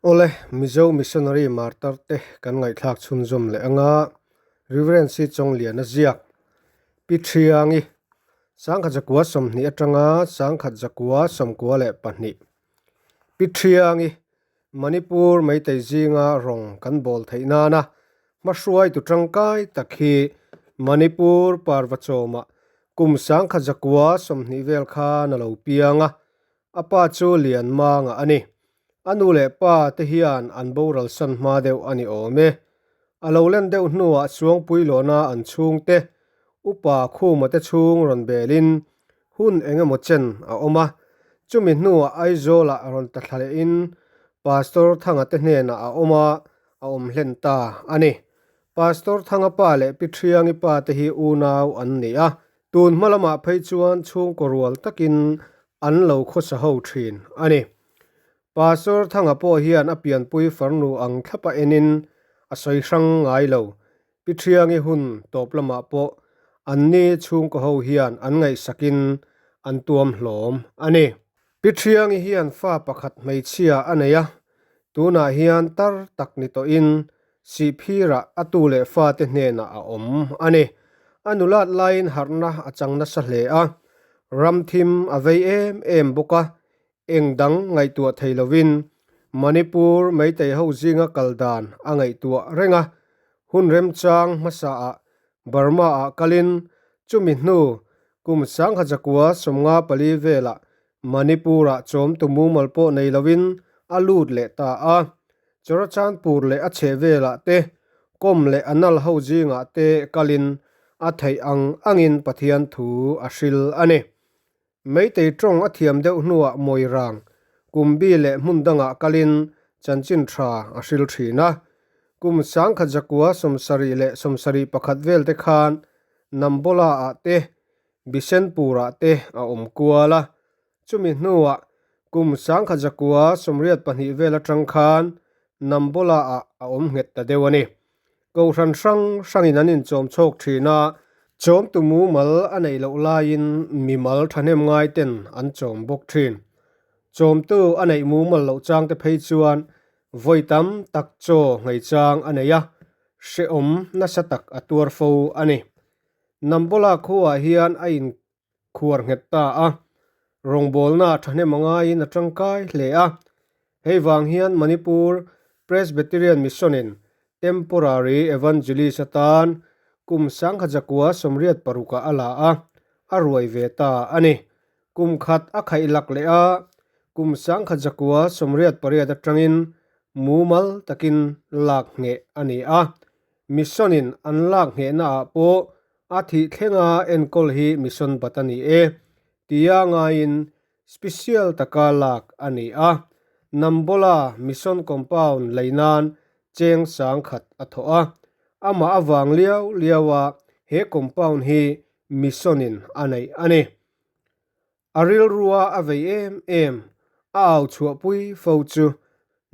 Awle, Mizo Missionary Martar te kan ngaihthlak chhunzawm leh anga Reverend Si Chawngliana ziak Pi Thiangi, Sangkhat zakua 20 atanga Sangkhat zakua 92. Pi Thiangi, Manipur Meitei zinga rawng kan bawl theih nana hmahruaitu tangkai tak hi Manipur Parvachawmah kum 1920 vel khan a lo piang a, A pa chu Lianmanga a ni. A nu leh pa te hian an boral san hma deuh a ni awm e. A lo len deuh hnuah Suangpuilawna an chhungte, upa Khuma te chhung rawn belin hun eng emaw chen a awm a. Chumi hnuah Aizawlah rawn ta thla lehin Pastor Thanga te hnenah a awm a, a awm hlen ta a ni. Pastor Thanga pa leh Pi Thiangi pa te hi unau an ni a, Tun hma lamah phei chuan chhungkaw rual takin an lo khawsa ho thin a ni. Pastor Thanga pawh hian a pianpui farnu ang thlapa enin a sawi hrang ngai lo. Pi Thiangi hun tawp lamah pawh anni chhungkaw ho hian an ngaihsakin an tuam hlawm a ni. Pi Thiangi hian fa pakhat hmeichhia a nei a, tunah hian tar tak ni tawhin Sihphirah a tu leh fate hnenah a awm a ni. A nulat laiin harhna a chang nasa hle a, ram thim a vei em em bawk a, eng dang ngaihtuah thei lovin Manipur Meitei ho zinga kal dan a ngaihtuah reng a, hun remchang hmasaah Burma-ah kalin chumi hnu kum 1954 velah Manipur-ah chawmtu mumal pawh nei lovin a lut leh ta a. Churachandpur leh a chhehvelah te, Kom leh a nal ho zingah te kalin a theih ang angin Pathian thu a hril a ni. Meitei tawng a thiam deuh hnuah Moirang, Kumbi leh hmun dangah kalin chanchin tha a hril thin a. Kum 1971 vel te khan Nambola-ah te, Bisenpur-ah te a awm kual a. Chumi hnuah kum 1982 vel atang khan Nambola-ah a awm nghet ta deuh a ni. Kohhran hrang hrangin an inchawm chhawk thin a, chawmtu mumal a neih loh laiin mimal thahnem ngaiten an chawm bawk thin. Chawmtu a neih mumal loh changte phei chuan vawi tam tak chaw nghei chang a nei a, hrehawm nasa tak a tuar fo a ni. Nambola khuaah hian a in khuar nghet ta a, rawngbawlna thahnem a ngaiin a tangkai hle a. Hei vang hian Manipur Presbyterian Mission-in Temporary Evangelist atan kum 1986-ah a la a, a ruai ve ta a ni. Kum khat a khaih lak leh a, kum 1988 atangin mumal takin lak ngheh a ni a. Mission-in an lak nghehnaah pawh A thih thlenga enkawl hi mission bat a ni e, tia ngaiin special taka lak a ni a. Nambola mission compound lei nan cheng 10,000 a thawh a. Amah avang liau liaua he compound hi mission in a neih a ni. A rilrua a vei em em, a au chhuahpui fo chu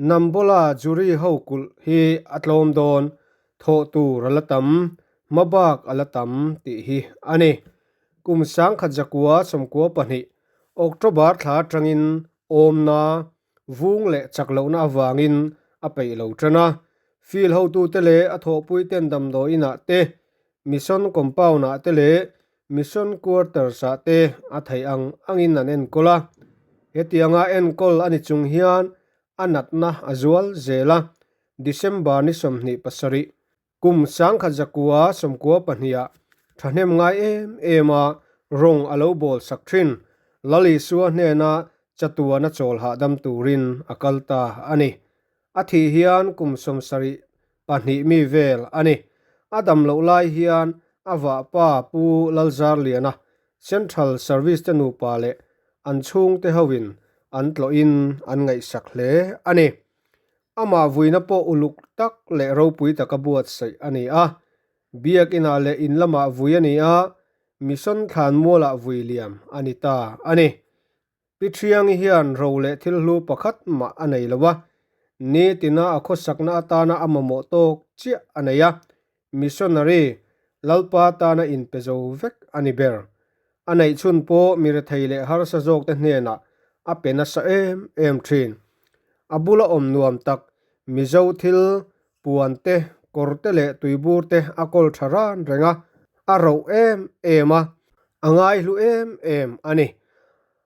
Nambola jury ho kulh hi a tlawm dawn, thawh tur a la tam, hmabak a la tam tih hi a ni. Kum 1992 October thla atangin awmna, vung leh chak lohna avangin a peih lo tan a. Field hotute leh a thawhpuiten damdawiinah te, mission compound-ah te leh Mission Quarters-ah te a theih ang angin an enkawl a. Hetianga enkawl a ni chung hian a natna a zual zel a, December ni 27, kum 1992-ah thahnem ngai em em a rawng a lo bawl sak thin. Lal Isua hnena chatuana chawl hahdam turin a kal ta a ni. A thih hian kum 72 mi vel a ni. A dam loh lai hian a vahpa Pu Lalzarliana, Central Service te nupa leh an chhungte hoin an tlawhin an ngaihsak hle a ni. Amah vuina pawh uluk tak leh ropui taka buatsaih a ni a. Biakinah leh in lamah vui a ni a, Mission Thlanmualah vui liam a ni ta a ni. Pi Thiangi hian ro leh thil hlu pakhat mah a nei lo a, nitina a khawsakna atana a mamawh tawk chiah a nei a, missionary Lalpa tana inpe zo vek a ni ber. A neih chhun pawh mi rethei leh harsa zawkte hnenah a pe nasa em em thin. A bula awm nuam tak Mizo thil puan te, kawr te leh tuibur te a kawl tha ran reng a, a roh em em a, a ngaihlu em em a ni.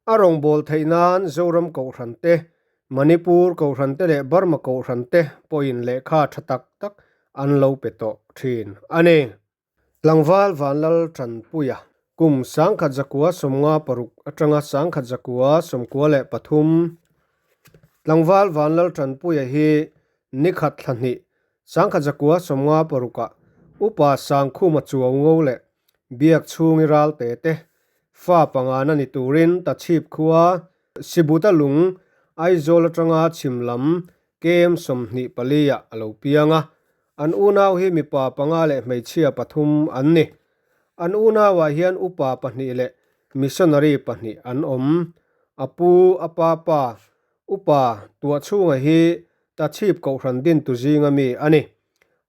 A rawngbâwl theih nân Zoram Kohhran te, Manipur Kohhran te leh Burma Kohhran te pawhin lehkha tha tak tak an lo pe tawh thin a ni. Tlangval Vanlal Tanpuia, kum 1956 atanga 1993, Tlangval Vanlal Tanpuia hi nikhat thla hnih 1956 ah Upa Sangkhuma Chuau Ngo leh Biak chhungi ralte te fa pangana ni turin Tachhip khua Sibuta lung Aizawl atanga chhim lam KM 24 ah a lo piang a. An unau hi mipa panga leh hmeichhia pathum an ni. An unauah hian upa pahnih leh missionary pahnih an awm. A pu, a pa pa, upa Tuahchhunga hi Tachhip Kohhran dintu zinga mi a ni.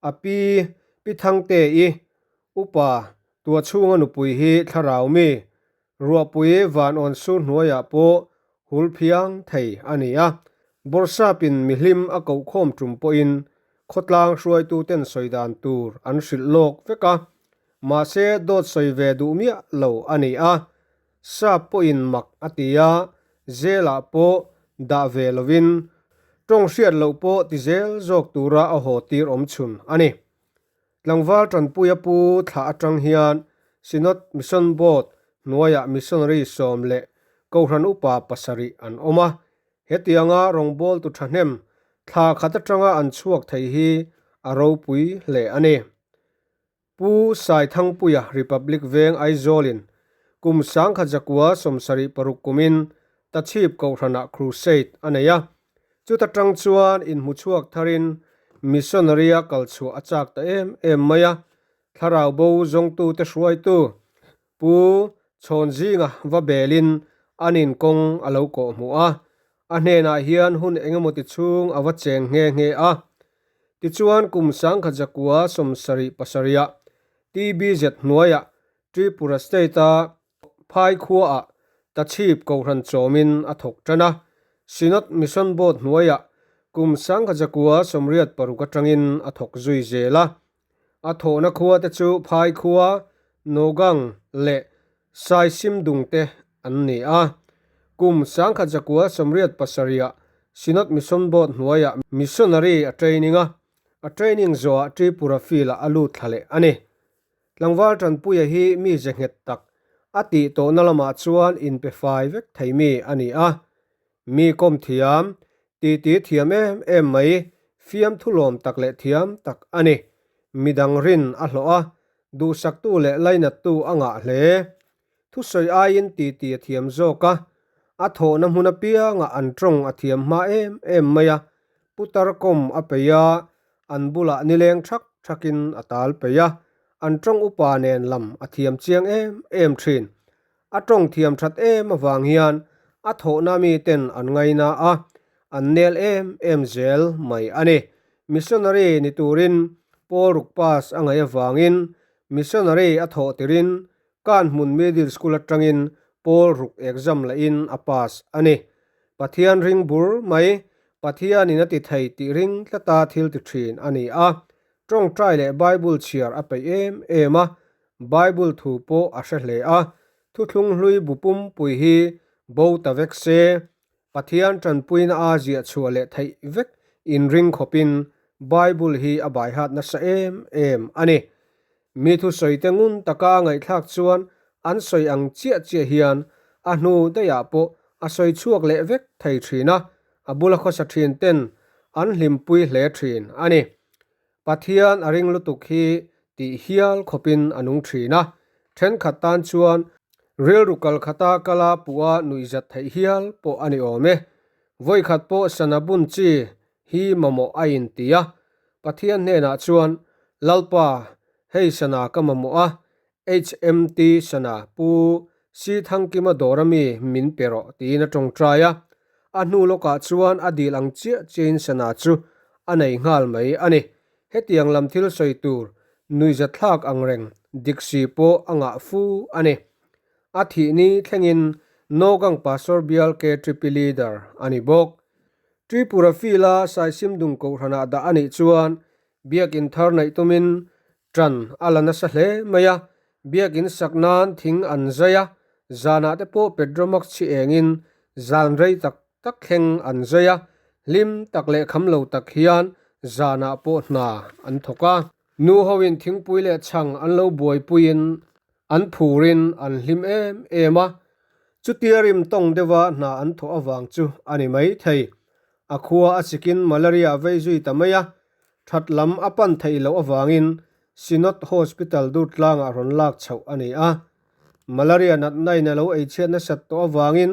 A pi, Pi Thangte-i, upa Tuahchhunga nupui hi thlarau mi, Ruahpui van awn sur hnuaiah pawh hul phiang thei a ni a, Bawrhsapin mihlim a kohkhawm tum pawhin khawtlang hruaituten sawi dan tur an hrilh lawk vek a, mahse dawt sawi ve duh miah lo a ni a, sap pawhin mak a ti a, zelah pawh dah ve lovin tawng hriat loh pawh ti zel zawk tura a haw tir awm chhun a ni. Tlangval Tanpuia pu thla atang hian Synod Mission Board hnuaiah missionary sawm leh Kohhran upa pasarih an awm a. Hetianga rawngbawltu thahnem thla khat atanga an chhuak thei hi a ropui hle a ni. Pu Saithangpuia Republic Veng Aizawlin kum 1976 kumin Tachhip Kohhranah Crusade a nei a. Chuta tang chuan inhmuchhuak tharin missionary-a kal chhuah a chak ta em em mai a, thlarau bo zawngtute hruaitu Pu Chhawnzinga va belin an inkawng a lo kawh hmuh a, a hnenah hian hun engemaw ti chhung a va cheng nghe nghe a. Tichuan kum 1977-ah TBZ hnuaiah Tripura State-a Phai khuaah Tachhip Kohhran chawmin a thawk tan a, Synod Mission Board hnuaiah kum 1986 atangin a thawk zui zel a. A thawhna khua te chu Phai khua, Nogang leh Saisimdung te an ni a. Kum 1987-ah Synod Mission Board hnuaiah Missionary a training a, a training zawhah Tripura field-ah a lut thla leh a ni. Tlangval Tanpuia hi mi ze nghet tak, a tih tawhna lamah chuan inpe fai vek thei mi a ni a. Mi kawm thiam, titi thiam em em mai, fiamthu lawm tak leh thiam tak a ni. Midang rin a hlawh a, duhsaktu leh lainattu a ngah hle. Thusawi aiin titi a thiam zawk a, a thawhna hmun apiangah an tawng a thiam hma em em mai a, putar kawm a peih a, an bulah nileng thak thakin a tal peih a, an tawng upa nen lam a thiam chiang em em thin. A tawng thiam that em avang hian a thawhna miten an ngaina a, an nel em em zel mai a ni. Missionary ni turin Paul ruk pass a ngaih avangin missionary a thawh tirin Kan hmun Middle School atangin pawl ruk exam lahin a pass a ni. Pathian ring bur mai, Pathianin a ti thei tih ring tlata thil ti thin a ni a. Tawngtai leh Bible chhiar a peih em em a, Bible thu pawh a hre hle a. Thuthlung hlui bu pumpui hi bo ta vek se, Pathian tanpuina a ziah chhuah leh theih vek inring khawpin Bible hi a baihat nasa em em a ni. Mi thusawite ngun taka a ngaihthlak chuan an sawi ang chiah chiah hian a hnu daihah pawh a sawi chhuak leh vek thei thin a, a bula khawsa thin ten an hlimpui hle thin a ni. Pathian a ring lutuk hi tih hial khawpin a nung thin a, thenkhat tan chuan rilru kal khata kala puh a nuihzat theih hial pawh a ni awm e. Vawikhat pawh sana bun chi hi mamawh a inti a, Pathian hnenah chuan, Lalpa, hei sana ka mamawh a, HMT sana Pu Sithangkima dawr ami min pe rawh tiin a tawngtai a. A hnu lawkah chuan a dil ang chiah chiahin sana chu a nei nghal mai a ni. Hetiang lam thil sawi tur nuihzathlak ang reng dik si pawh a ngah fu a ni. A thih ni thlengin Nogang Pastor Bial KTP Leader a ni bawk. Tripura Field-a Saisimdung Kohhranah dah a nih chuan Biakin thar neih tumin ṭan a la nasa hle mai a, Biakin sak nan thing an zai a, zanah te pawh Petromax chhi engin zan rei tak tak thleng an zai a, hlim tak leh kham lo tak hian zanah pawh hna an thawk a. Nu hoin thingpui leh chhang an lo buaipuiin an phurin an hlim em em a, chutia rim tawng deuha hna an thawh avang chu a ni mai thei. A khua a chikin malaria a vei zui ta mai a, that lam a pan theih loh avangin Synod Hospital Durtlangah rawn lak chhoh a ni a. Malaria natna in a lo eichhiat nasat tawh avangin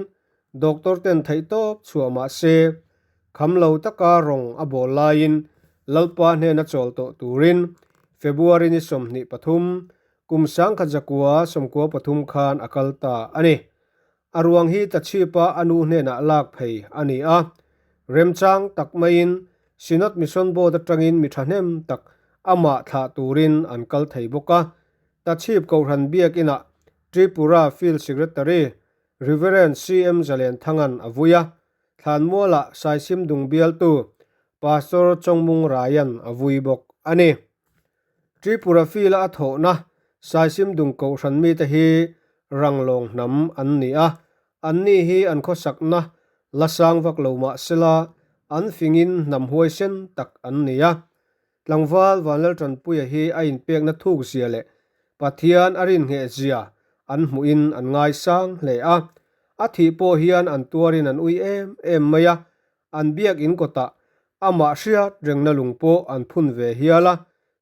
Doctor ten theihtawp chhuah mah se, kham lo taka rawng a bawl laiin Lalpa hnena chawl tawh turin February ni 23, kum 1993 khan a kal ta a ni. A ruang hi Tachhipa a nu hnenah lak phei a ni a. Remchang tak maiin Synod Mission Board atangin mi thahnem tak amah thlah turin an kal thei bawk a. Tachhip Kohhran Biakinah Tripura Field Secretary Rev. CM Zalenthanga'n a vui a, Thlanmualah Saisimdung bialtu Pastor Chawngmung Raia'n a vui bawk a ni. Tripura Field-a a thawhna Saisimdung Kohhran mite hi Ranglawng hnam an ni a, anni hi an khawsakna la sang vak lo mah sela an fingin hnam huaisen tak an ni a. Tlangval Vanlaltanpuia hi a inpekna thuk zia leh Pathian a rinhngheh zia an hmuhin an ngaisang hle a. A thih pawh hian an tuarin an ui em em mai a, an biak in kawtah amah hriat rengna lung pawh an phun ve hial a,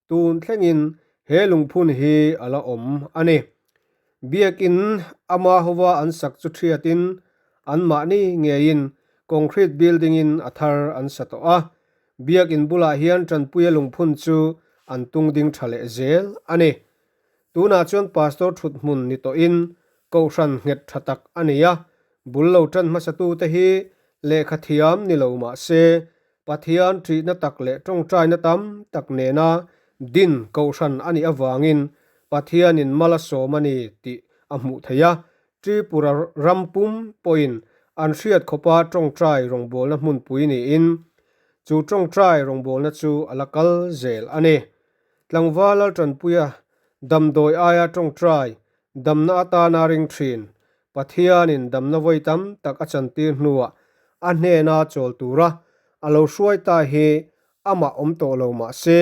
tun thlengin he lungphun hi a la awm a ni. Biakin ama hova an sak chu thiatin anmahni ngeiin concrete building-in a thar an sa tawh a, Biakin bulah hian Tanpuia lungphun chu an tung ding tha leh zel a ni. Tunah chuan Pastor thut hmun ni tawhin Kohhran nghet tha tak a ni a, bul lo tan hmasatute hi lehkha thiam ni lo mah se, Pathian ṭihna tak leh ṭawngṭaina tam tak nena din Kohhran a nih avangin Pathianin mal a sawm a ni tih a hmuh theih a, Tripura ram pum pawhin an hriat khawpa ṭawngṭai rawngbawlna hmunpui niin, chu ṭawngṭai rawngbawlna chu a la kal zel a ni. Tlangval Lalṭanpuia damdawi aia ṭawngṭai damna atana ring ṭhin, Pathianin damna vawi tam tak a chantir hnuah a hnena chawl tura a lo hruai ta hi amah awm tawh lo mah se,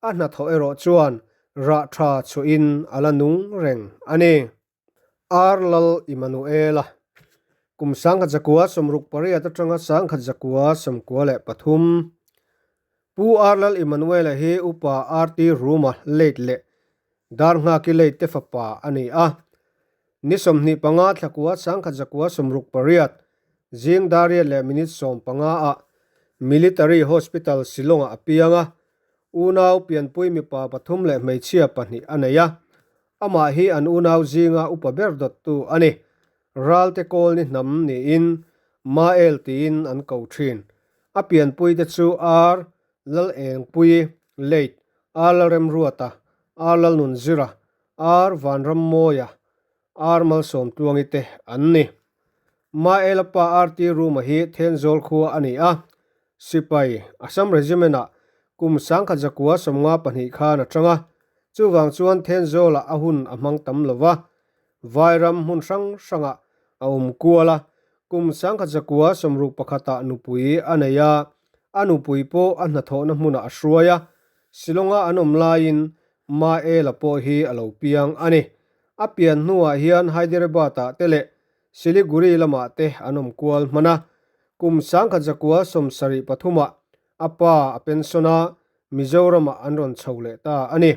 a hnathawh erawh chuan rah ṭha chhuahin a la nung reng a ni. Ar Lal Immanuela, kum 1968 atanga 1993. Pu Ar Lal Immanuela hi Upa RT Ruma late leh Darnghaki late te fapa a ni a. Ni 25 thlakua 1968, zing dar riat leh minute 15 ah Military Hospital Shillong-ah a piang a, unau pianpui mipa pathum leh hmeichhia pahnih a nei a. Amah hi an unau zinga upa ber dawttu a ni. Ralte Kawlni hnam niin Mael tiin an ko thin. A pianpuite chu Ar Lalengpui, Late, Ar Lalremruata, Ar Lalnunzira, Ar Vanrammawia, Ar Malsawmtluangi te an ni. Maela pa RT Ruma hi Thenzawl khua a ni a, Sipai, Assam Regiment-ah kum 1992 khan a tang a, chuvang chuan Thenzawlah a hun a hmang tam lo va, Vairam hmun hrang hrangah a awm kual a, kum 1961-ah nupui a nei a, a nupui pawh a hnathawhna hmunah a hruai a, Shillong-a an awm laiin Maela pawh hi a lo piang a ni. A pian hnuah hian Hyderabad-ah te leh Siliguri lamah te an awm kual hman a, kum 1973-ah a pa a pension a, Mizoramah an rawn chho leh ta a ni.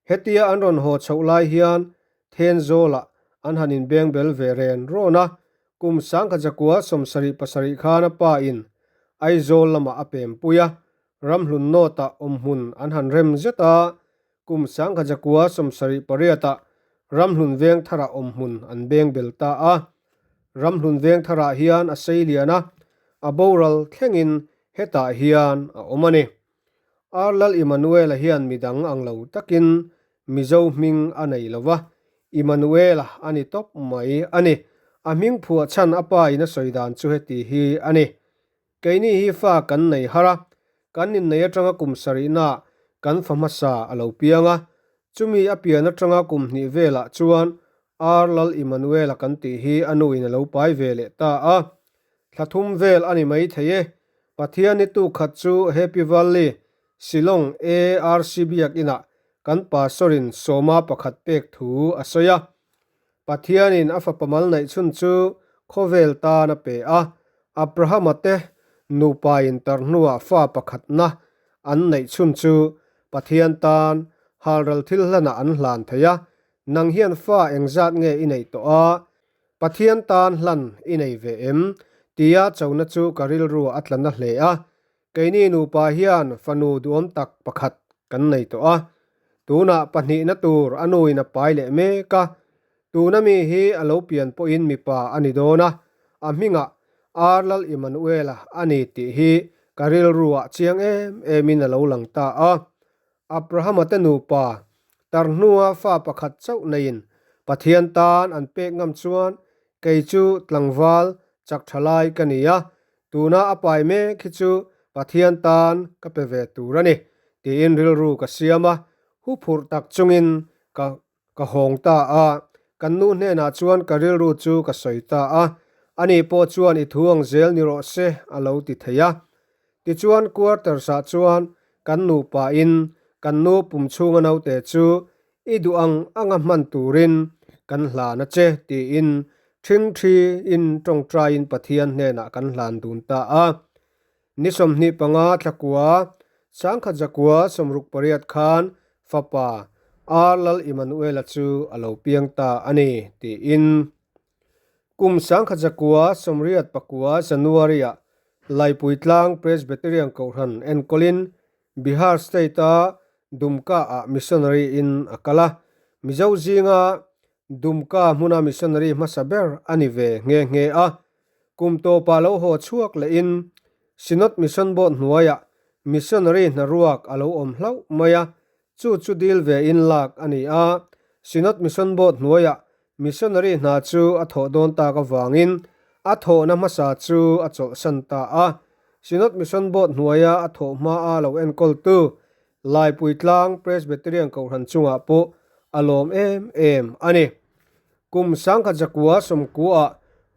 Hetia an rawn haw chhoh lai hian Thenzawlah an han inbeng bel ve ren rawn a, kum 1977 khan a pa in Aizawl lamah a pempui a, Ramhlun North-ah awmhmun an han rem zet a, Kum 1978-ah Ramhlun Vengtharah awmhmun an beng bel ta a. Ramhlun Vengtharah hian a sei lian a, a boral thlengin hetah hian a awm a ni. Ar Lal Immanuela hian midang ang lo takin Mizo hming a nei lo va, Immanuela a ni tawp mai a ni. A hming phuah chhan a pa in a sawi dan chu heti hi a ni. Keini hi fa kan nei har a, kan innei atanga kum sarihnaah kan fa hmasa a lo piang a, chumi a pian atanga kum hnih velah chuan Ar Lal Immanuela kan tih hi a nuin a lo pai ve leh ta a. Thla thum vel a ni mai thei e. Pathian ni tuk khat chu Happy Valley, Shillong ARC biakinah kan Pastor-in sawma pakhat pek thu a sawi a. Pathianin a fapa mal naih chhun chu khawvel tan a pe a, Abrahama te nupain tar hnuah fa pakhatna an neih chhun chu Pathian tan halral thil hlanah an hlan thei a, nang hian fa engzat nge i neih tawh a, Pathian tan hlan i nei ve em? tia chona chu ka rilruah a tla na hle a, Keini nupa hian fanu duhawm tak pakhat kan nei tawh a, tunah pahnihna tur a nuin a pai leh mek a, tuna mi hi a lo pian pawhin mipa a ni dawn a, a hmingah Ar Lal Immanuela a ni tih hi ka rilruah chiang em emin a lo lang ta a. Abrahama te nupa tar hnua fa pakhat chauh neiin Pathian tan an pek ngam chuan kei chu tlangval chak tha lai ka ni a, tuna a pai mek hi chu Pathian tan ka pe ve tur a ni tiin rilru ka siam a, huphurh tak chungin ka ka hawng ta a, kan nu hnenah chuan ka rilru chu ka sawi ta a, ani pawh chuan i thu ang zel ni rawh se a lo ti thei a. Tichuan quarters ah chuan kan nupa in kan nu pum chhunga naute chu i duh ang anga hman turin kan hlan a che tiin ṭhingṭhi in ṭawngṭaiin Pathian hnenah kan hlan dun ta a. Ni 25 thlakua, sangkhat zakua 68 khan fapa R Lal Immanuela chu a lo piang ta a ni, tiin. Kum 1989 January-ah Laipuitlang Presbyterian Kohhran enkawlin Bihar State-a Dumka-ah missionary-in a kal a, Mizo zinga Dumka hmuna missionary hmasa ber a ni ve nghe nghe a. Kum tawpah lo haw chhuak lehin Synod Mission Board hnuaiah missionary hnaruak a lo awm hlauh mai a, chu chu dil ve in lak a ni a. Synod Mission Board hnuaiah missionary hna chu a thawh dawn tak avangin a thawhna hmasa chu a chawlhsan ta a. Synod Mission Board hnuaia a thawh hmaa lo enkawltu Laipuitlang Presbyterian Kohhran chungah pawh a lawm em em a ni. Kum 1990-ah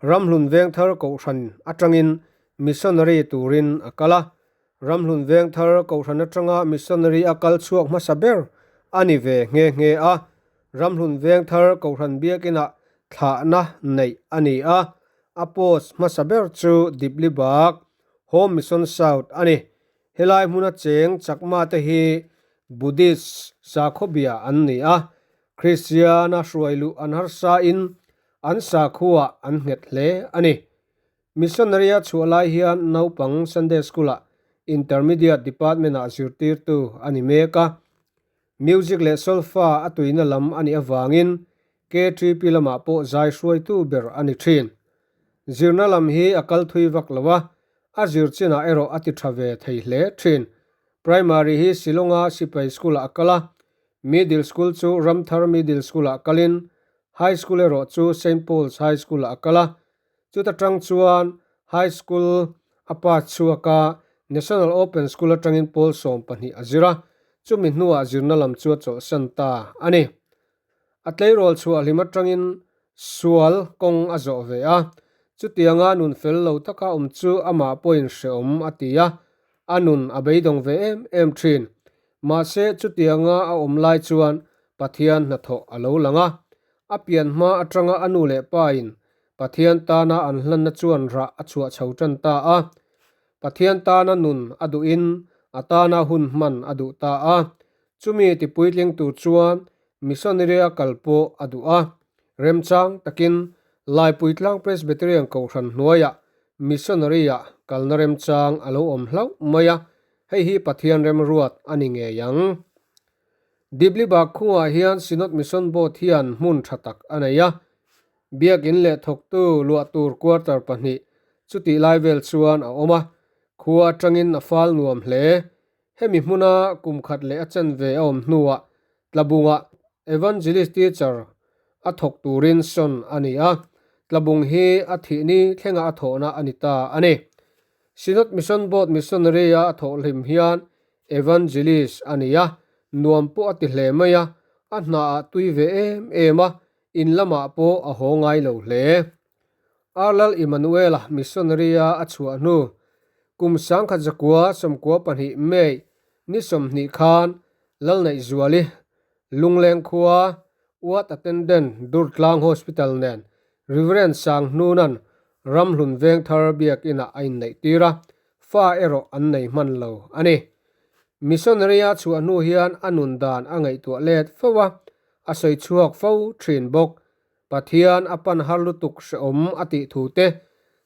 Ramhlun Vengthar Kohhran atangin missionary turin a kal a. Ramhlun Vengthar Kohhran atanga missionary a kal chhuak hmasa ber a ni ve nghe nghe a. Ramhlun Vengthar Kohhran biakinah thlahna neih a ni a. A post hmasa ber chu Diplibag Home Mission South a ni. Helai hmuna cheng Chakma te hi Buddhist sakhawbia an ni a, Kristiana hruai luh an harsa in an sakhua an nghet hle a ni. Missionary a chhuah lai hian naupang Sunday School ah Intermediate Department ah zirtirtu a ni mek a. Music leh solfa a tuina lam a nih avangin KTP lamah pawh zai hruaitu ber a ni thin. Zirna lam hi a kal thui vak lo a, a zir chinah erawh a ti tha ve thei hle thin. Primary hi Shillong-a Sipai School-ah a kal a, Middle School chu Ramthar Middle School-ah kalin High School erawh chu Saint Paul's High School-ah a kal a. Chuta tang chuan High School a pass chhuak a, National Open School atangin pawl 12 a zir a, chumi hnuah zirna lam chu a chawlhsan ta a ni. A tleirawl chhuah hlim atangin sual kawng a zawh ve a, chutianga nun fel lo taka awm chu amah pawhin hreawm a ti a, a nun a beidawng ve em em thin. Mahse chutianga a awm lai chuan Pathian hnathawh a lo lang a, a pian hma atanga a nu leh pain Pathian tana an hlanna chuan rah a chhuah chho tan ta a. Pathian tana nun a duhin a tana hun hman a duh ta a, Chumi tipuitling tur chuan missionary a kal pawh a duh a, remchang takin Laipuitlang Presbyterian Kohhran hnuaiah missionary-ah kalna remchang a lo awm hlauh mai a, hei hi Pathian remruat a ni ngei ang. Diblibagh khungah hian Synod Mission Board hian hmun tha tak a nei a, Biakin leh thawktu luah tur quarter pahnih chutih lai vel chuan a awm a, khua atangin a fal nuam hle. Hemi hmuna kum khat leh a chanve a awm hnuah Tlabungah Evangelist Teacher a thawk turin sawn a ni a, Tlabung hi a thih ni thlenga a thawhna a ni ta a ni. Synod Mission Board Missionary-a a thawh hlim hian Evangelist a ni a, nuam pawh a ti hle mai a, a hnaah tui ve em em a, in lamah pawh a haw ngai lo hle. Arlal Emmanuel-a Missionary-a a chhuah hnu kum 1992 May ni 20 khan Lalneihzuali Lungleng khua Ward Attendant Durtlang Hospital nen Reverend Sanghnun-a'n Ramhlun Vengthar Biakinah a inneih tir a, fa erawh an nei hman lo a ni. Missionary-a chhuah hnu hian a nun dan a ngaihtuah let fo a, a sawi chhuak fo thin bawk. Pathian a pan har lutuk hrehawm a tih thu te,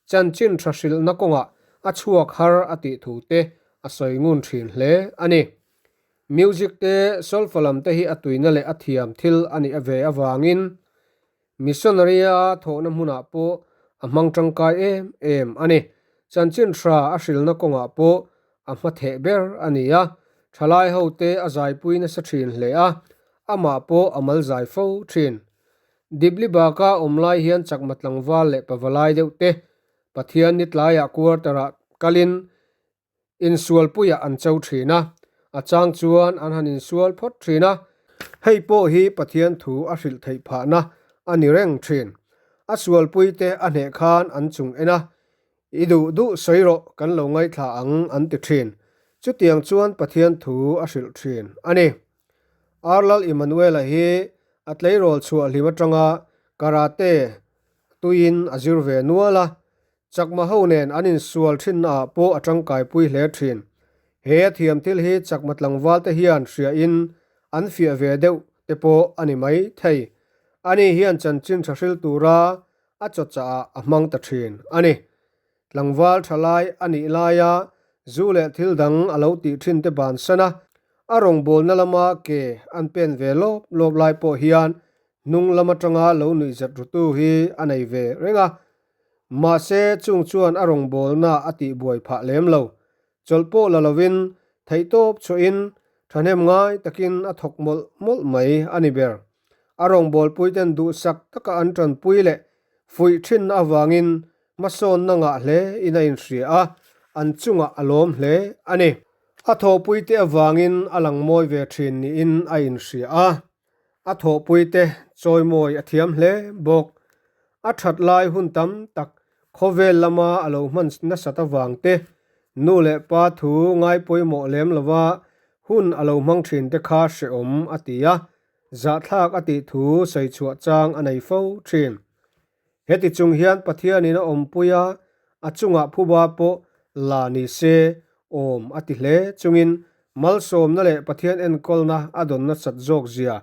chanchin tha hrilhna kawngah a chhuak har a tih thu te a sawi ngun thin hle a ni. Music te, solfa lam te hi a tuina leh a thiam thil a nih ve avangin Missionary-a thawhna hmunah pawh a hmang tangkai em em a ni. Chanchin hra a hrilhna kawngah pawh a hma theh ber a ni a, thalai hote a zaipui nasa thin hle a, amah pawh a mal zai fo thin. Dipli baka awm lai hian chakma tlangval leh pavalai deuh te Pathian ni tlaiah quarter-ah kalin Insualpuiah an cho thin a, a chang chuan an han insual phawt thin a. Hei pawh hi Pathian thu a hrilh theih phahna a ni reng thin. A sualpuite a hneh khan an chung en a, I duh duh sawi rawh, kan lo ngaithla ang an ti thin. Chutiang chuan Pathian thu a hrilh thin a ni. Arlal Emmanuel-a hi a tleirawl chhuah hlim atanga karate tuiin a zir ve nual a, Chakma ho nen an insual thinnaah pawh a tangkaipui hle thin. He a thiam thil hi Chakma tlangval te hian hriain an fiah ve deuh te pawh a ni mai thei. Ani hian chanchin tha hril tura a chawchahah a hmang ta thin a ni. Tlangval tha lai a nih laia zu leh thil dang a lo tih thin te bansan a, a rawngbawlna lama ke an pen ve lawp lawp lai pawh hian hnung lam atanga lo nuihzat rutu hi a nei ve reng a. Mahse, chung chuan a rawngbawlna a tihbuai phah lem lo. Chawlh pawh la lovin, theihtawp chhuahin, thahnem ngai takin a thawk mawlh mawlh mai a ni ber. A rawngbawlpuiten duhsak taka an tanpui leh fuih thinna avangin hmasawnna ngah hle in a inhria a, an chungah a lawm hle a ni. A thawhpuite avangin a lang mawi ve thin niin a inhria a. A thawhpuite chawimawi a thiam hle bawk. A that lai hun tam tak khawvel lama a lo hman nasat avang te, nu leh pa thu ngai pawimawh lem lova hun a lo hmang thin te kha hrehawm a ti a, zahthlak a tih thu sawi chhuah chang a nei fo thin. Heti chung hian Pathianin a awmpui a, a chungah phuba pawh la ni se awm a ti hle chungin malsawmna leh Pathian enkawlna a dawn nasat zawk zia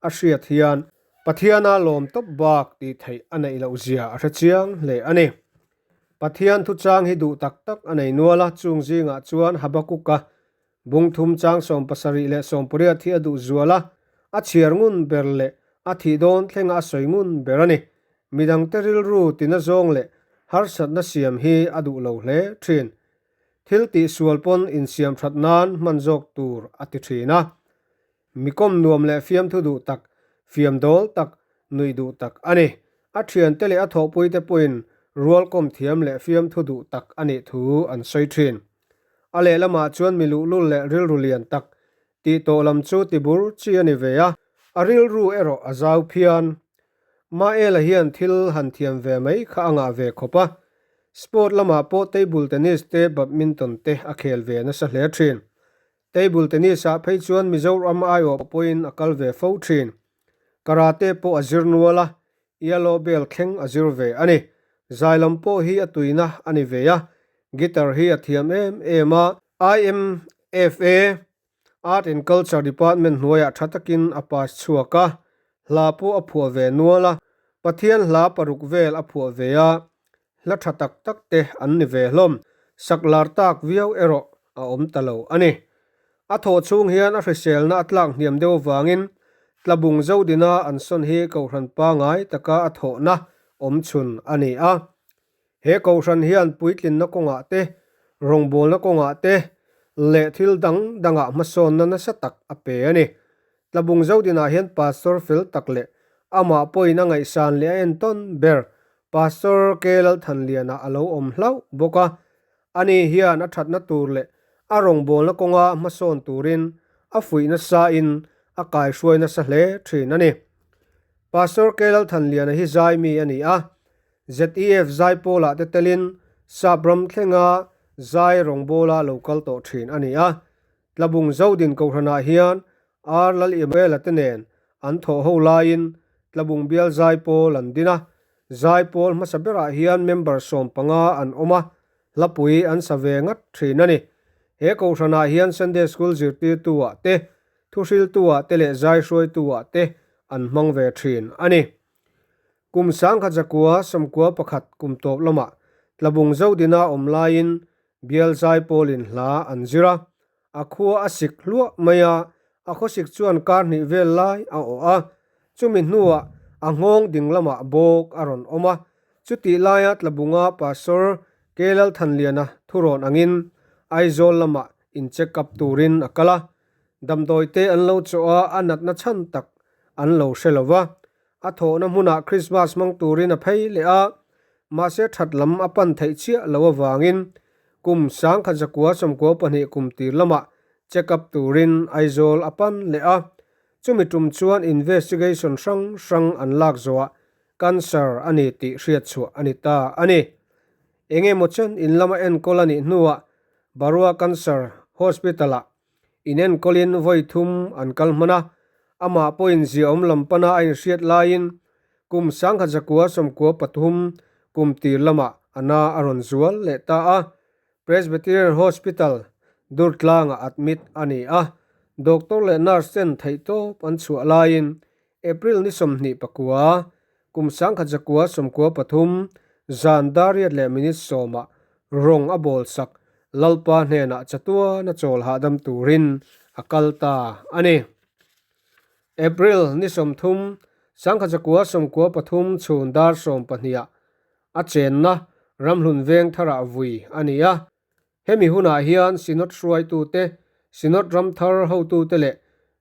a hriat hian Pathiana lawm tawp bak tih theih a neih loh zia a hre chiang hle a ni. Pathian thuchang hi duh tak tak a nei nual a, chung zingah chuan Habakuka Bung thum chang 70 leh 80 hi a duh zual a, a chhiar ngun ber leh a thih dawn thlenga a sawi ngun ber a ni. Midangte rilru tina zawng leh harsatna siam hi a duh lo hle thin. Thil tih sual pawn insiam that nan hman zawk tur a ti thin a. Mikawm nuam leh fiamthu duh tak, fiam dawl tak, nuih duh tak a ni. A thiante leh a thawhpuite pawhin rualkawm thiam leh fiamthu duh tak a nih thu an sawi thin. A lehlamah chuan mi luhlul leh rilru lian tak tih tawh lam chu ti bur chi a ni ve a, a rilru erawh a zau phian. Maela hian thil han thiam ve mai kha a ngah ve khawp a, sport lamah pawh table tennis te badminton te a khel ve nasa hle thin. Table tennis ah phei chuan Mizoram aiawh pawhin a kal ve fo thin. Karate pawh a zir nual a, Yellow belt thleng a zir ve a ni. Zai lam pawh hi a tuina a ni ve a, guitar hi a thiam em em a. IMFA, Art and Culture Department hnuaiah tha takin a pass chhuak a, hla pawh a phuah ve nual a, Pathian hla paruk vel a phuah ve a, hla tha tak tak te an ni ve hlawm. Sak lar tak viau erawh a awm ta lo a ni. A thawh chhung hian a hriselna a tlak hniam deuh avangin Tlabung Zodina an sawn hi Kohhran pangai taka a thawhna awm chhun a ni a. He Kohhran hian puitlinna kawngah te, rawngbawlna kawngah te leh thil dang dangah hmasawnna nasa tak a pe a ni. Tlabung Zodinah hian Pastor fel tak leh amah pawhin a ngaihsan leh a entawn ber Pastor K. Lalthanliana a lo awm hlauh bawk a. Ani hian a thatna tur leh a rawngbawlna kawnga hmasawn turin a fuih nasain a kaihruai nasa hle thin a ni. Pastor K. Lalthanliana hi zai mi a ni a, ZEF Zaipawlah te telin Sap ram thlenga zai rawngbawla lo kal tawh thin a ni a. Tlabung Zodin Kohhranah hian R. Lal-Imuela te nen an thawh ho laiin Tlabung bial Zaipawl an din a. Zaipawl hmasa berah hian member 15 an awm a, hlapui an sa ve ngat thin a ni. He Kohhranah hian Sunday School zirtirtu-ah te, thuhriltu-ah te leh zaihruaitu-ah te an hmang ve thin a ni. Kum 1991 kum tawp lamah Tlabung Zodina awm laiin Bial Zaipawlin hla an zir a, a khua a sik hluah mai a, a khawsik chuan kar hnih vel lai a awh a, chumi hnuah a nghawng ding lamah bawk a rawn awm a, chutih laia Tlabunga Pastor K. Lalthanliana thurawn angin Aizawl lamah in check up turin a kal a, damdawi te an lo chawh a, a natna chhan tak an lo hre lo va, A thawhna hmunah Krismas hmang turin a phei leh a, mahse that lam a pan theih chiah lo avangin kum 1992 kum tir lamah check up turin Aizawl a pan leh a. Chumi tum chuan investigation hrang hrang an lak zawhah cancer a ni tih hriatchhuah a ni ta a ni. Eng emaw chen in lama enkawl a nih hnuah Barua Cancer Hospital-ah Inenkawlin vawi thum an kal hman a, amah pawhin ziaawm lam pana a inhriat laiin kum 1993 kum tir lamah a na a rawn zual leh ta a, Presbyterian Hospital, Durtlangah admit a ni a, doctor leh nurse ten theihtawp an chhuah laiin April ni 29, kum 1993 zan dariat leh minute sawmah rawng a bawl sak Lalpa hnenah chatuan a chawl hahdam turin a kal ta a ni. April ni 30, 1993 chhun dar 12 ah a chenna Ramhlun Vengtharah vui a ni a. Hemi hunah hian Synod hruaitute, Synod ramthar hotute leh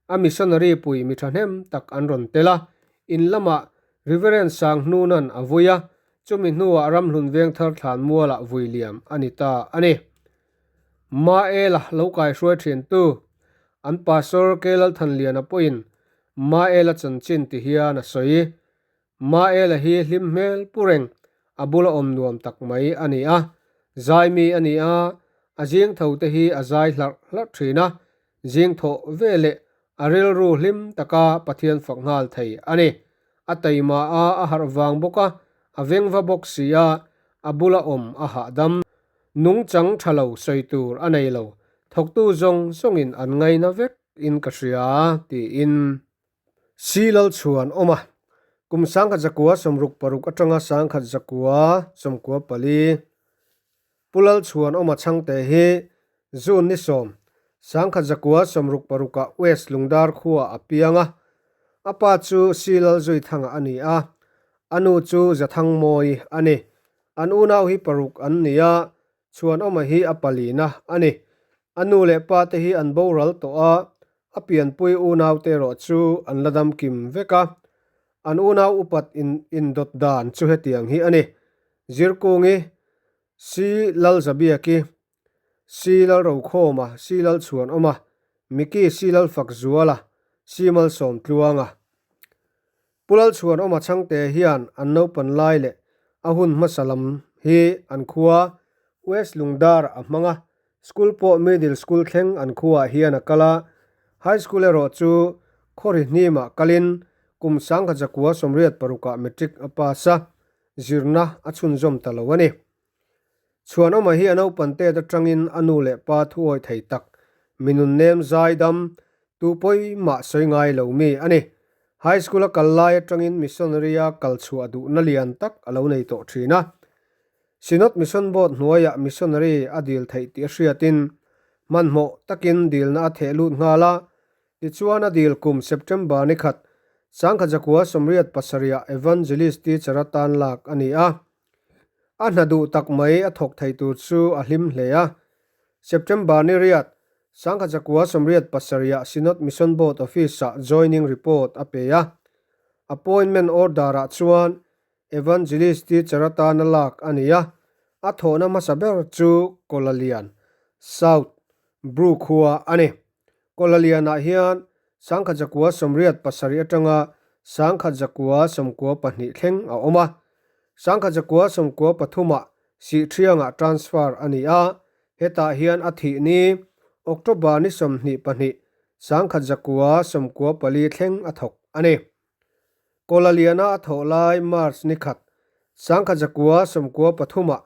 a missionary pui mi thahnem tak an rawn tel a. In lamah Reverend Sanghnûna'n a vui a, chumi hnuah Ramhlun Vengthar Thlanmualah vui liam a ni ta a ni. Maela lo kaihruai ṭhintu, an Pastor K. Lalthanliana pawhin Maela chanchin ti hian a sawi. Maela hi hlim hmel pu reng, a bula awm nuam tak mai a ni a. Zai mi a ni a, a zing tho te hi a zai hlarh hlarh thin a, zing thawh ve leh a rilru hlim taka Pathian fak nghal thei a ni. A taima a, a harh vang bawk a, a vengva bawk si a, a bula awm a hahdam. Nungchang tha lo sawi tur a nei lo, thawktu zawng zawngin an ngaina vek in ka hria, tiin. Si Lalchhuan awm a, kum 1966 atanga 1994 Pu Lalchhuan awma chhangte hi June ni 10, 1966 ah West Lungdar khuaah a piang a. A pa chu Si Lalzuithanga a ni a, a nu chu Zathangmawi a ni. An unau hi paruk an ni a, Chhuanawma hi a palina a ni. A nu leh pa te hi an boral tawh a, a pianpui unaute erawh chu an la dam kim vek a. An unau upat in indawt dan chu hetiang hi a ni. Zirkungi, Si Lalzabiaki, Si Lalrokhawma, Si Lalchhuanawma, Miki Si Lalfakzuala, Si Malsawmtluanga. Pu Lalchhuanawma Chhangte hian an naupan lai leh a hun hmasa lam hi an khua West Lungdar a hmang a, school pawh middle school thleng an khuaah hian a kal a, high school erawh chu khawri hnimah kalin kum 1986 ah matric a pass a, zirna a chhunzawm ta lo a ni. Chhuanawma hi a naupan tet atangin a nu leh pa thuawi thei tak, mi nunnem zaidam, tu pawi mah sawi ngai lo mi a ni. High School a kal lai atangin missionary a kal chhuah duhna lian tak a lo nei tawh thin a. Synod Mission Board hnuaiah missionary a dil theih tih a hriatin hmanhmawh takin dilna a theh lut nghal a. Tichuan a dil kum September ni khat, 1987 ah Evangelist teacher atan lak a ni a. A hna duh tak mai a thawk thei tur chu a hlim hle a. September ni riat, 1987 ah Synod Mission Board Office-ah joining report a pe a. Appointment order-ah chuan Evangelist teacher atana lak a ni a. A thawhna hmasa ber chu Kawlalian, South, Bru khua a ni. Kawlalianah hian 1987 atanga 1992 thleng a awm a. 1993 ah Sihṭhiangah transfer a ni a, hetah hian a thih ni October ni 22, 1994 thleng a thawk a ni. Kawlaliana a thawh lai March ni khat, 1993 ah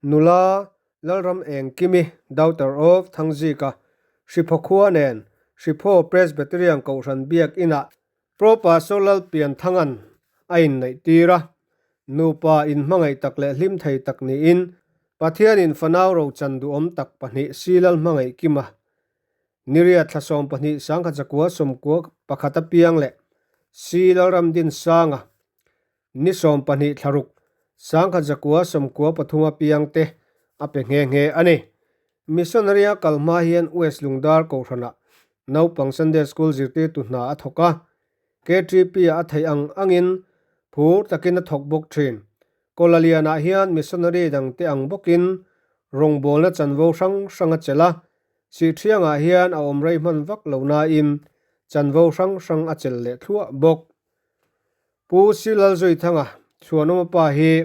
nula Lalram Engkimi, daughter of Thangzika, Hriphaw khua nen Hriphaw Presbyterian Kohhran Biak Inah Pro Pastor Lalpianthanga'n a inneih tir a, nupa inhmangaih tak leh hlim thei tak niin Pathianin fanau rochan duhawm tak pahnih Si Lalhmangaih Kima Niria thla 12 1991 apiang leh Si Lalramdinsanga ni 12 thla ruk 1993 apiang te a pe nghe nghe a ni. Missionary a kal hma hian West Lungdar Kohhranah naupang Sunday School zirtirtu hna a thawk a, KTP-ah a theih ang angin phur takin a thawk bawk thin. Kawlalianah hian missionary dangte ang bawkin rawngbawlna chanvo hrang hrang a chelh a, Sihthiangah hian a awm rei hman vak lo nain chanvo hrang hrang a chelh leh thluah bawk. Pu Silalzuithanga Chhuanawma pa hi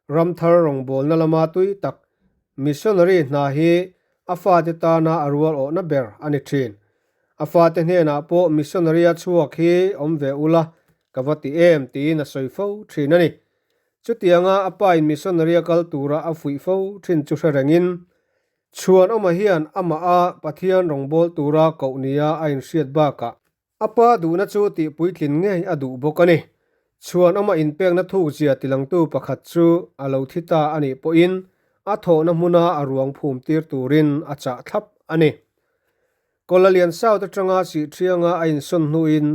ramthar rawngbawlna lama tui tak missionary hna hi a fate tana a rual awhna ber a ni thin. A fate hnenah pawh missionary a chhuak hi awm ve ula ka va ti em tiin a sawi fo thin a ni. Chutianga a pain missionary a kal tura a fuih fo thin chu hre rengin Chhuanawma hian amah a Pathian rawngbâwl tura koh nia a inhriat bakah a pa duhna chu tih puitlin ngei a duh bawk a ni. Chhuanawma inpekna thukzia tilangtu pakhat chu a lo thi ta a nih pawhin a thawhna hmuna a ruang phum tir turin a chah thlap a ni. Kawlalian South atanga Sihṭhianga a insawn hnuin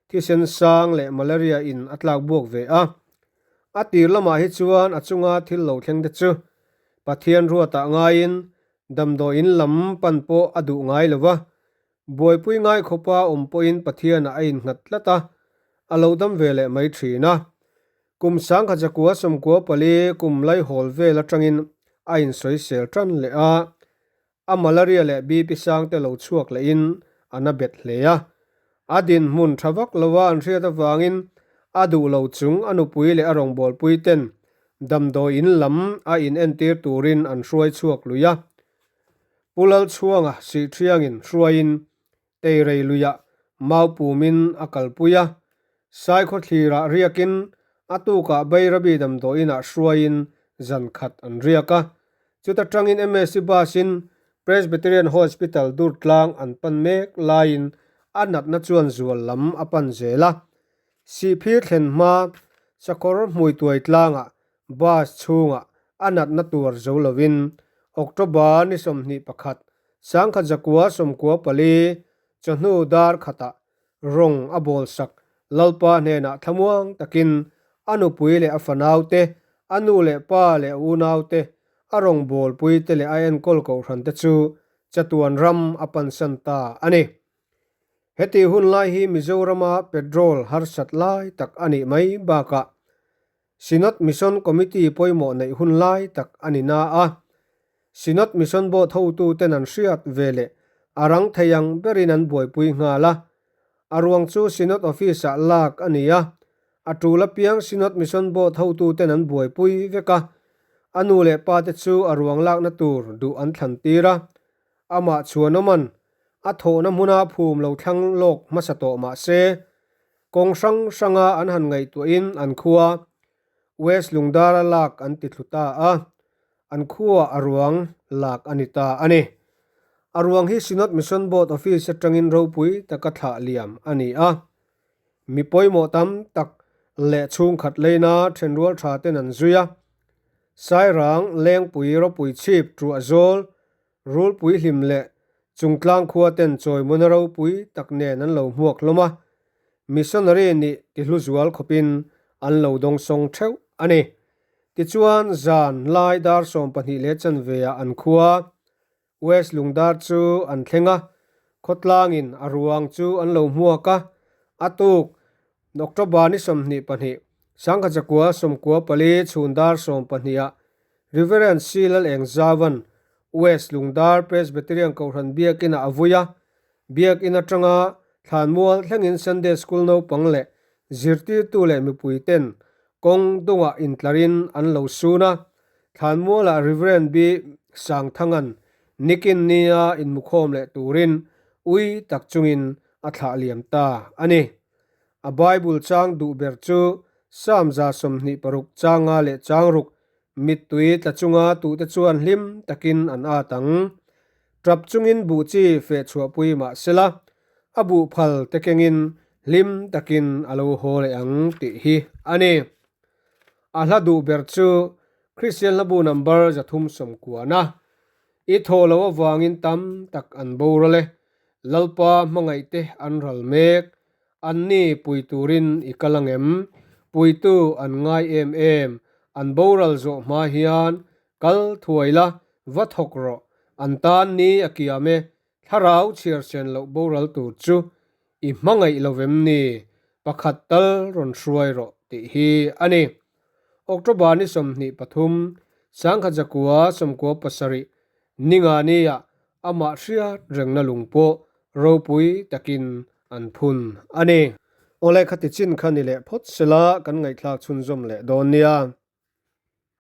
thisen sang leh malaria in a tlak buak ve a. A tir lamah hi chuan a chunga thil lo thleng te chu Pathian ruatah ngaiin damdawiin lam pan pawh a duh ngai lo va, buaipui ngai khawpa awm pawhin Pathianah a innghat tlat a, a lo dam ve leh mai thin a. Kum 1994 kum laihawl vel atangin a insawisel tan leh a. A malaria leh BP sang te lo chhuak lehin a na bet hle a. A dinhmun tha vak lova an hriat avangin a duh lo chung a nupui leh a rawngbawlpui ten damdawi in lam a inentir turin an hruai chhuak lui a. Pu Lalchhuanga Sihṭhiangin hruaiin Teirei luiah mau pumin a kalpui a, Saikhawthlirah riakin a tukah Bairabi damdawiinah hruaiin zan khat an riak a. Chuta tangin MSC bus-in Presbyterian Hospital Durtlang an pan mek laiin a natna chuan zual lam a pan zel a. Sihphir thlen hma Sakawr Hmuituai tlangah Bus chhungah a natna tuar zo lovin October ni 21, 1994 chawhnu dar khatah rawng a bawlsak Lalpa hnenah thlamuang takin a nupui leh a fanaute, a nu leh pa leh a unaute, a rawngbawlpuite leh a enkawl kohhrante chu chatuan ram a pansan ta a ni. Heti hun lai hi Mizorama petrol harsat lai tak a nih mai bakah Synod Mission Committee pawimawh neih hun lai tak a ni na a, Synod Mission Board hotuten an hriat ve leh a rang thei ang berin an buaipui nghal a. A ruang chu Synod Office-ah lak a ni a, a tul apiang Synod Mission Board hotuten an buaipui vek a, a nu leh pate chu a ruang lakna tur duh an thlan tir a, amah chhuanawman a thawhna hmuna phum lo thlang lawk hmasa tawh mah se, Kawng hrang hranga an han ngaihtuahin an khua West Lungdara lak an ti thlu ta a, an khuaah a ruang lak a ni ta a ni. A ruang hi Synod Mission Board Office atangin ropui taka thlah liam a ni a. Mi pawimawh tam tak leh chhungkhat leina thenrual tha ten an zui a. Sairang, Lengpui, Ropui chhip, Truahzawl, Rulpui hlim leh Chungtlang khua ten chawimawna ropui tak nen an lo hmuak hlawm a, missionary nih tihlu zual khawpin an lo dawngsawng theuh a ni. Tichuan, zan lai dar 12 leh chanve ah an khua West Lungdar chu an thleng a, khawtlangin a ruang chu an lo hmuak a, a tuk October ni 22, 1994 chhun dar 12 ah. Reverend C. Lalengzauva'n West Lungdar Presbyterian Kohhran Biakinah a vui a, Biakin atanga thlanmual thlengin Sunday School naupang leh zirtirtu leh mipuiten kawng dungah intlarin an lo sun a. Thlanmualah Rev. B. Sangthanga'n nikin nia inmukhawm leh turin ui tak chungin a thlah liam ta a ni. A Bible chang duh ber chu Psalm 26 changa leh changruk Mittui tla chunga tuhte chuan hlim takin an at ang. Tap chungin buh chi feh chhuahpui mah sela, a buh phal te kengin hlim takin a lo haw leh ang tih hi a ni. A hla duh ber chu Kristian hlabu number 390. I thaw lo avangin tam tak an boral e, Lalpa hmangaihte an ral mek, Anni pui turin i kal angem? Puitu an ngai em em, an boral zawh hma hian kal thuai la, va thawk rawh, an tan ni a kiam e, thlarau chhiar sen loh boral tur chu i hmangaih lo vem ni? Pakhat tal rawn hruai rawh tih hi a ni. October ni 23, 1997 Ningani ah amah hriat rengna lung pawh ropui takin an phun a ni. Awle khati chin kha ni leh phawt sela kan ngaihthlak chhunzawm leh dawn nia.